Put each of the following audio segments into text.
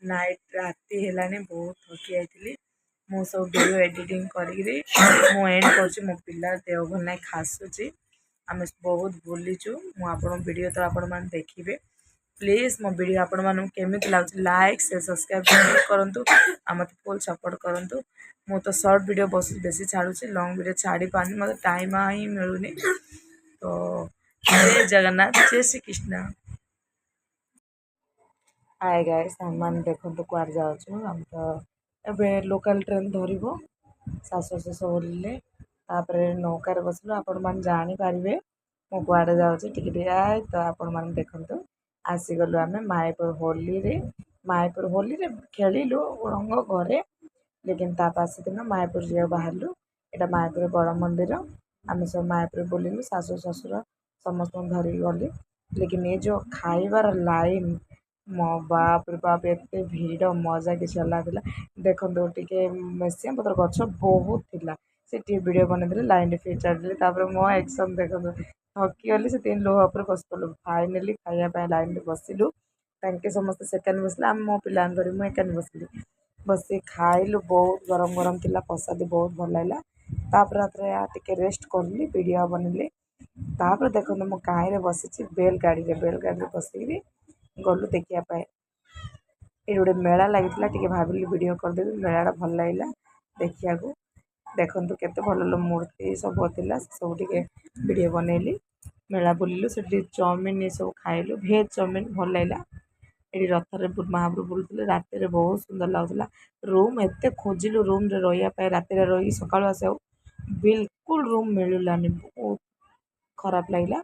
Night, ରାତି ହେଲାଣି, ବହୁତ ଥକି ଯାଇଥିଲି। ମୁଁ ସବୁ ଭିଡ଼ିଓ ଏଡ଼ିଟିଂ କରିକିରି ମୁଁ ଏଣ୍ଡ କରୁଛି। ମୋ ପିଲା ଦେହ ଭଲ ନାହିଁ, ଖାସୁଛି। ଆମେ ବହୁତ ବୁଲିଛୁ। ମୁଁ ଆପଣଙ୍କ ଭିଡ଼ିଓ ତ ଆପଣମାନେ ଦେଖିବେ। ପ୍ଲିଜ୍, ମୋ ଭିଡ଼ିଓ ଆପଣମାନଙ୍କୁ କେମିତି ଲାଗୁଛି, ଲାଇକ୍, ସେୟାର, ସବସ୍କ୍ରାଇବ୍ କରନ୍ତୁ ଆଉ ମୋତେ ଫୁଲ୍ ସପୋର୍ଟ କରନ୍ତୁ। ମୁଁ ତ ସର୍ଟ ଭିଡ଼ିଓ ବସି ବେଶୀ ଛାଡ଼ୁଛି, ଲଙ୍ଗ୍ ଭିଡ଼ିଓ ଛାଡ଼ି ପାରୁନି। ମୋତେ ଟାଇମ୍ ହିଁ ମିଳୁନି। ତ ଜୟ ଜଗନ୍ନାଥ, ଜୟ ଶ୍ରୀ କୃଷ୍ଣ। ହାଏ ଗାଇସ୍, ଆମେମାନେ ଦେଖନ୍ତୁ କୁଆଡ଼େ ଯାଉଛୁ। ଆମେ ତ ଏବେ ଲୋକାଲ୍ ଟ୍ରେନ୍ ଧରିବୁ। ଶାଶୁ ଶ୍ୱଶୁର ଓହ୍ଲେଇଲେ, ତାପରେ ନୌକାରେ ବସିଲୁ। ଆପଣମାନେ ଜାଣିପାରିବେ ମୁଁ କୁଆଡ଼େ ଯାଉଛି ଟିକେ ଟିକେ। ତ ଆପଣମାନେ ଦେଖନ୍ତୁ, ଆସିଗଲୁ ଆମେ ମାୟାପୁର ହୋଲିରେ। ମାୟାପୁର ହୋଲିରେ ଖେଳିଲୁ ରଙ୍ଗ ଘରେ, ଲେକିନ୍ ତା ପାସ ଦିନ ମାୟାପୁର ଯିବାକୁ ବାହାରିଲୁ। ଏଇଟା ମାୟାପୁର ବଡ଼ ମନ୍ଦିର। ଆମେ ସବୁ ମାୟାପୁର ବୁଲିଲୁ। ଶାଶୁ ଶ୍ୱଶୁର ସମସ୍ତଙ୍କୁ ଧରିକି ଗଲି। ଲେକିନ୍ ଏ ଯେଉଁ ଖାଇବାର ଲାଇନ୍, ମୋ ବାପରେ ବାପ, ଏତେ ଭିଡ଼, ମଜା କିଛି ଅଲଗା ଥିଲା। ଦେଖନ୍ତୁ, ଟିକେ ମେସିଆ ପତ୍ର ଗଛ ବହୁତ ଥିଲା, ସେଠି ଭିଡ଼ିଓ ବନେଇଦେଲି। ଲାଇନ୍ରେ ଫିର୍ ଚଢ଼ିଲି। ତାପରେ ମୋ ଆକ୍ସନ୍ ଦେଖନ୍ତୁ, ଥକିଗଲି, ସେଥିପାଇଁ ଲୁହା ଉପରେ ବସି ପଡ଼ିଲୁ। ଫାଇନାଲି ଖାଇବା ପାଇଁ ଲାଇନ୍ରେ ବସିଲୁ। ତାଙ୍କେ ସମସ୍ତେ ସେକାନି ବସିଲେ, ଆମେ ମୋ ପିଲାଙ୍କୁ ଧରି ମୁଁ ଏକାନି ବସିଲି। ବସି ଖାଇଲୁ, ବହୁତ ଗରମ ଗରମ ଥିଲା ପ୍ରସାଦ, ବହୁତ ଭଲ ଲାଗିଲା। ତାପରେ ରାତିରେ ଟିକେ ରେଷ୍ଟ କଲି, ଭିଡ଼ିଓ ବନେଇଲି। ତାପରେ ଦେଖନ୍ତୁ, ମୁଁ କାହିଁରେ ବସିଛି, ବେଲଗାଡ଼ିରେ। ବେଲଗାଡ଼ିରେ ବସିକିରି ଗଲୁ ଦେଖିବା ପାଇଁ। ଏଠି ଗୋଟେ ମେଳା ଲାଗିଥିଲା, ଟିକେ ଭାବିଲି ଭିଡ଼ିଓ କରିଦେବି। ମେଳାଟା ଭଲ ଲାଗିଲା ଦେଖିବାକୁ। ଦେଖନ୍ତୁ, କେତେ ଭଲ ଭଲ ମୂର୍ତ୍ତି ସବୁ ଥିଲା, ସବୁ ଟିକେ ଭିଡ଼ିଓ ବନେଇଲି। ମେଳା ବୁଲିଲୁ, ସେଠି ଚାଉମିନ ଏସବୁ ଖାଇଲୁ, ଭେଜ୍ ଚାଉମିନ, ଭଲ ଲାଗିଲା। ଏଠି ରଥରେ ମହାପ୍ରଭୁ ବୁଲୁଥିଲେ ରାତିରେ, ବହୁତ ସୁନ୍ଦର ଲାଗୁଥିଲା। ରୁମ୍ ଏତେ ଖୋଜିଲୁ ରୁମ୍ରେ ରହିବା ପାଇଁ, ରାତିରେ ରହିକି ସକାଳୁ ଆସିବାକୁ, ବିଲକୁଲ ରୁମ୍ ମିଳିଲାନି। ବହୁତ ଖରାପ ଲାଗିଲା,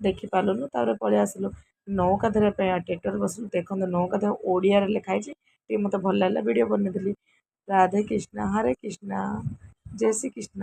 ଦେଖିପାରିଲୁନୁ। ତାପରେ ପଳେଇ ଆସିଲୁ ନୌକା ଧରିବା ପାଇଁ। ଟ୍ରାକ୍ଟର ବସିଲୁ। ଦେଖନ୍ତୁ, ନୌକା ଧରିବା ଓଡ଼ିଆରେ ଲେଖା ହେଇଛି, ଟିକେ ମୋତେ ଭଲ ଲାଗିଲା, ଭିଡ଼ିଓ ବନେଇଦେଲି। ରାଧେ କୃଷ୍ଣ, ହରେ କୃଷ୍ଣ, ଜୟ ଶ୍ରୀ କୃଷ୍ଣ।